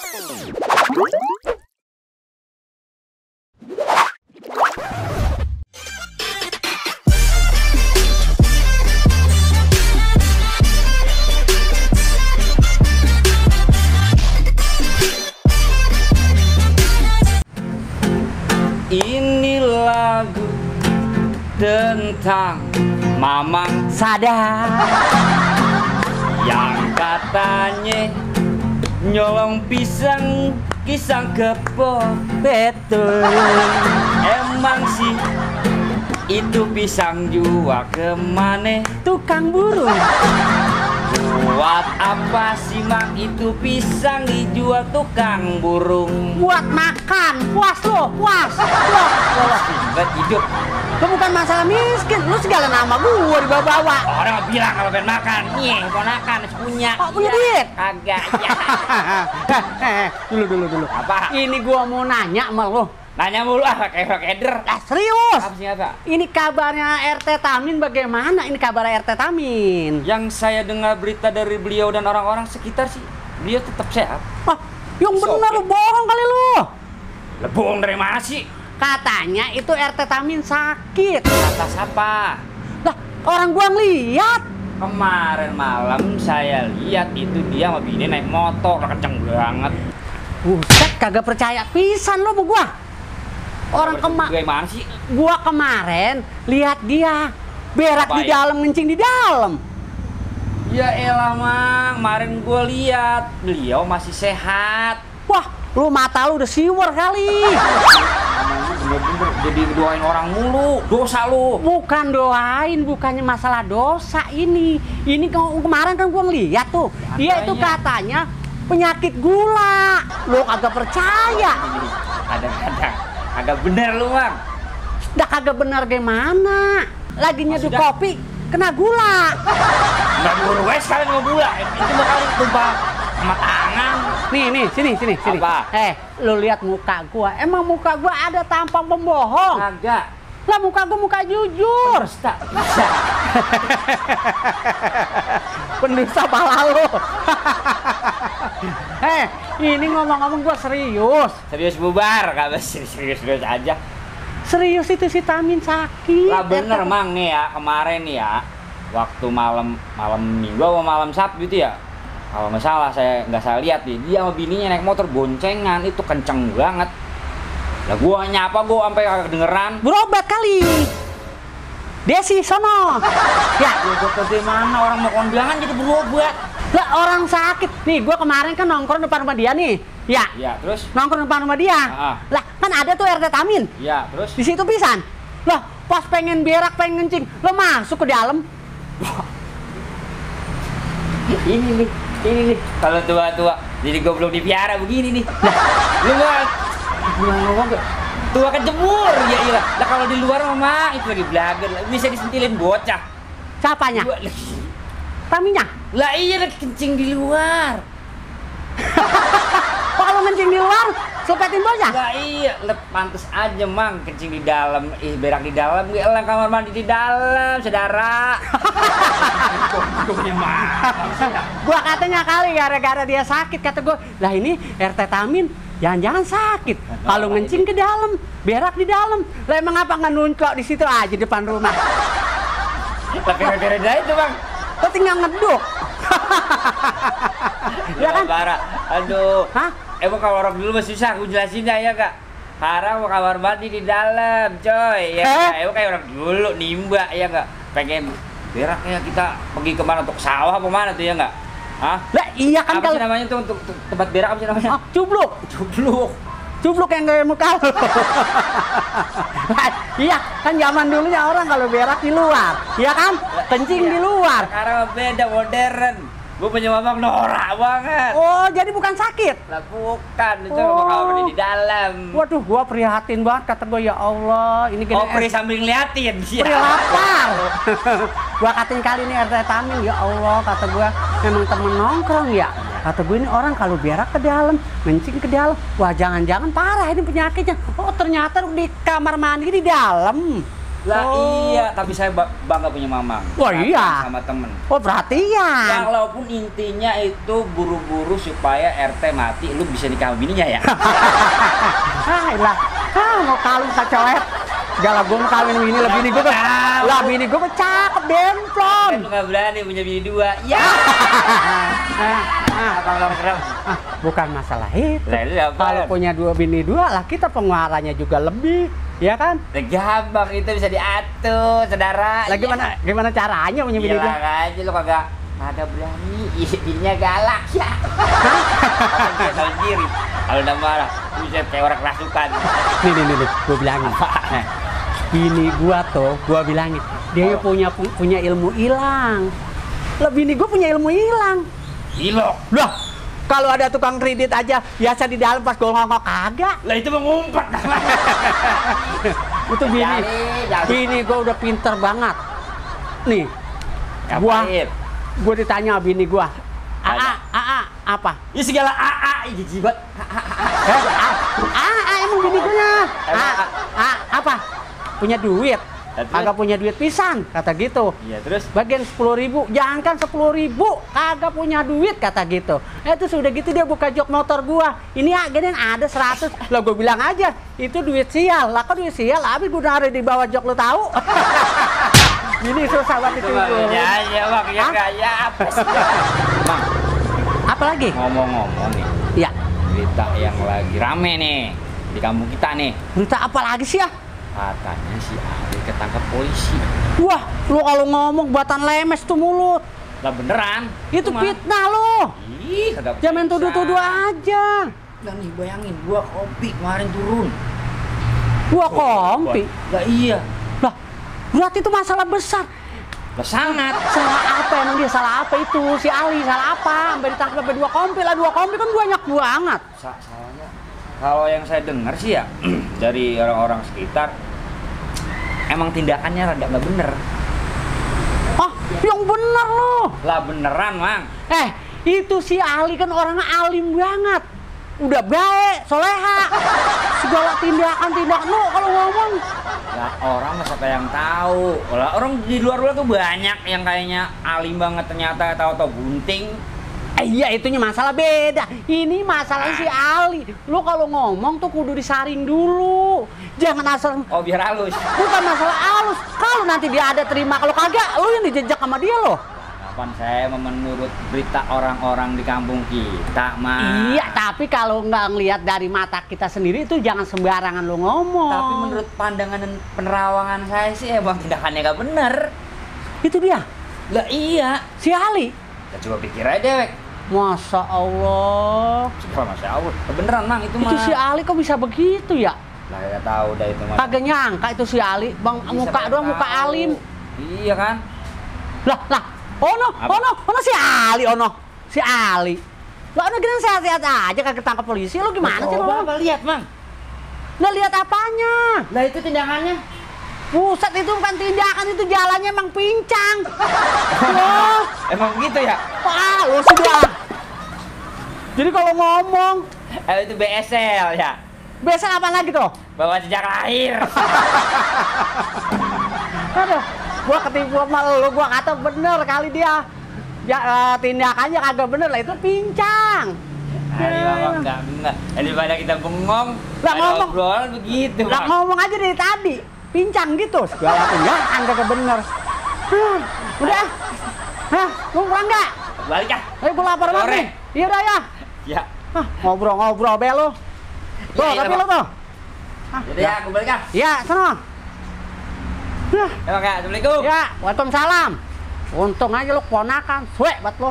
Ini lagu tentang Mamang Sadar yang katanya nyolong pisang kisang kebo. Betul, emang sih itu pisang jual kemana tukang burung? Buat apa sih Mang itu pisang dijual tukang burung? Buat makan, puas lo, puas lo. Buat hidup. Lo bukan masalah miskin, lo segala nama gue dibawa-bawa. Orang bilang kalau pengen makan, nih ponakan punya. Oh, punya duit? Kagak ya. Dulu. Apa? Ini gua mau nanya sama lo. Nanya mulu kayak keder. Serius? Apa sih apa? Ini kabarnya RT Tamin bagaimana? Ini kabar RT Tamin. Yang saya dengar berita dari beliau dan orang-orang sekitar sih, beliau tetap sehat. Wah, yang benar lo bohong kali lo. Lah bohong dari mana sih? Katanya itu RT Tamin sakit. Kata siapa? Lah, orang gua ngeliat. Kemarin malam saya lihat itu dia sama bini naik motor kenceng banget. Buset, kagak percaya pisan lo sama gua. Orang gimana sih? Gua kemarin lihat dia berak di dalam, ngencing di dalam. Ya elah Mang, kemarin gua lihat beliau masih sehat. Wah, lu mata lu udah siwer kali. Bener-bener jadi doain orang mulu, dosa lu. Bukan doain, bukannya masalah dosa ini. Ini kemarin kan gua ngeliat tuh, dia itu katanya penyakit gula. Lu kagak percaya? Kadang-kadang agak bener lu Mang. Udah kagak bener gimana? Lagi nyeduh kopi kena gula. Nggak dulu wes kalian nggak gula. Itu bakal tumpah sama tangan. Nih, sini. Apa? Lu lihat muka gua. Emang muka gua ada tampang pembohong? Kagak. Lah muka gua muka jujur. Bisa. Pendusta pala lu. Ini ngomong-ngomong gua serius. Serius bubar, kagak serius aja. Serius itu si Tamin sakit. Lah bener Mang nih ya, kemarin nih ya. Waktu malam Minggu atau malam Sabtu itu ya. Kalau nggak salah saya lihat nih, dia sama bininya naik motor boncengan itu kenceng banget. Lah gua nyapa gua sampai kagak kedengeran. Berobat kali. Desi sono. Ya, Dokter di mana orang mau kondangan jadi berobat. lah orang sakit. Nih, gua kemarin kan nongkrong depan rumah dia nih. Ya. Ya, terus? Nongkrong depan rumah dia. Lah, kan ada tuh RT Tamin. Ya, terus? Di situ pisan. Lah, pas pengen berak, pengen kencing, lo masuk ke dalam. Ini nih. Kalau tua-tua, jadi goblok dipiara begini nih. Lu ngomong tua kejemur ya ilah. Lah kalau di luar mah itu lagi belagar, bisa disentilin bocah. Siapanya? Taminnya? Lah iya lagi kencing di luar. Kalau kencing di luar, sepetin bocah? Lah iya, pantes aja Mang kencing di dalam, berak di dalam, elang kamar mandi di dalam, saudara. Gua katanya kali gara-gara dia sakit, kata gua. Lah ini RT Tamin jangan-jangan sakit. Kalau ngencing ke dalam, berak di dalam. Lah emang apa nggak nunjuk di situ aja depan rumah? Tapi gara-gara itu Bang. Lo tinggal ngeduk. Ya kan? Parah. Aduh. Hah? Emang kalau orang dulu masih susah, aku jelasin ya Kak. Sekarang mau kamar mandi di dalam, coy. Ya, emang kayak orang dulu nimba ya nggak? Pengen berak ya kita pergi kemana, untuk sawah apa mana tuh ya nggak? Hah? Lah iya kan apa sih namanya tuh untuk tempat berak apa sih namanya? Oh, cubluk. Cubluk yang kayak muka lu. Iya, kan zaman dulunya orang kalau berak di luar. Iya kan? Kencing di luar. Sekarang beda, modern. Gue punya mamang norak banget. Oh, jadi bukan sakit? Lah bukan, itu mau kamar di dalam. Waduh, gua prihatin banget, kata gua ya Allah, ini gini. Pri sambil ngeliatin. Pri lapar. Gua katain kali ini RT Tamin, ya Allah, kata gua memang temen nongkrong ya. Kata gue ini orang kalau berak ke dalam, kencing ke dalam, wah jangan-jangan parah ini penyakitnya. Oh ternyata di kamar mandi di dalam. Lah Oh. iya, tapi saya bangga punya mamang. Wah, iya. Sama temen. Oh, perhatian. Walaupun intinya itu buru-buru supaya RT mati, lu bisa nikah sama bininya ya. Lah, mau kawin tak coet. Gak lah, gue mau kawin ini lah bini gue lah bini gue cakep demplon. Kan lu gak berani punya bini dua. Ya. Abang keren. Bukan masalah itu. Lah, lu apa? Kalau punya dua bini dua lah kita pengeluarannya juga lebih, ya kan? Gampang itu bisa diatur, saudara. Lah gimana caranya punya bini dua? Bilang aja lu kagak berani, bininya galak ya. Dia tahu diri. Kalau udah marah, bisa kayak orang kerasukan. Nih, gue bilangin. Nah, bini gua tuh, gua bilangin, dia punya ilmu hilang. Lah bini gua punya ilmu hilang. Hilok. Lah, kalau ada tukang kredit aja biasa di dalam pas gua ngomong kagak. Lah itu mengumpet. Itu bini gua udah pinter banget. Nih, gua ditanya sama bini gua. Apa? Ya segala jijik banget. Emang bini gua apa? Punya duit? Kagak punya duit pisan, kata gitu. Iya, terus? Bagian 10.000, jangankan 10.000, kagak punya duit, kata gitu. Terus udah gitu dia buka jok motor gua. Ini gini ada 100. Lah gua bilang aja, itu duit sial. Lah kok duit sial? Habis gua naruh di bawah jok, lu tahu? Ini susah banget itu. Ya, Bang, ya gaya apa sih? Bang, apa lagi? ngomong-ngomong nih, Ya, berita yang lagi rame nih di kampung kita nih. berita apa lagi sih ya? Katanya si Ali ketangkep polisi. Wah, lu kalau ngomong buatan lemes tuh mulut. Lah beneran? Itu mah. fitnah lu. Ih, kagak Jangan bisa. tuduh-tuduh aja. Lah nih bayangin, gua kopi kemarin turun. Gua kompi. Lah iya. Lah, berarti itu masalah besar. Lah sangat. Salah apa emang dia? Salah apa itu? Si Ali salah apa? Sampai ditangkap sampai 2 kompi lah. 2 kompi kan banyak banget. Salahnya kalau yang saya dengar sih ya dari orang-orang sekitar emang tindakannya rada nggak bener. Ah, yang bener loh. Lah beneran, Mang. Itu si Ali kan orangnya alim banget. Udah baik, soleha. Segala tindakan lo kalau ngomong. Lah orang mah siapa yang tahu. Lah orang di luar-luar tuh banyak yang kayaknya alim banget ternyata tahu-tahu bunting. Iya, itunya masalah beda. Ini masalah si Ali. Lu kalau ngomong tuh kudu disaring dulu. Jangan asal. Oh, biar halus. Bukan masalah halus. Kalau nanti dia ada terima, kalau kagak, lu yang dijejak sama dia loh. Kapan saya menurut berita orang-orang di kampung kita, mah. Iya, tapi kalau nggak ngelihat dari mata kita sendiri itu jangan sembarangan lu ngomong. Tapi menurut pandangan dan penerawangan saya sih emang tindakannya gak bener. Itu dia, Lah iya. si Ali. Ya, coba pikir aja, Wek. Masya Allah. Masya Allah. Beneran, Mang, itu mah. Itu si Ali kok bisa begitu ya? Lah gak tahu dah itu mah. Kagak nyangka itu si Ali. Bang, Bisa muka doang, tahu. muka alim. Iya kan? Lah. Ono si Ali, si Ali. Lah ono gini sehat-sehat aja kagak ketangkep polisi. Lu gimana sih lu? Coba lihat, Mang. Nah, lihat apanya? Lah itu tindakannya. Pusat itu bukan tindakan, itu jalannya emang pincang. Loh, Emang begitu ya? lu sudah. Jadi kalau ngomong, Itu BSL ya. biasa apa lagi tuh? Bawa jejak lahir. Aduh, gua ketipu sama lu, gua kata bener kali dia. Ya, tindakannya kagak bener lah, itu pincang. Enggak. Daripada kita bengong, Lah, ada ngomong. obrolan begitu. Lah Bang. ngomong aja dari tadi, pincang gitu. Segala tindakan kagak bener. Udah. Lu pulang nggak? Balik ah. Ayo, gua lapar banget Sore. nih. Iya dah ya. Ya. Ngobrol be lu. Tuh, Iya, tapi Bang. lu tuh. Jadi ya, aku balik ah. Ya, sono. Ya, Bang, Assalamualaikum. Ya, waalaikumsalam. Untung aja lu keponakan, suek buat lu.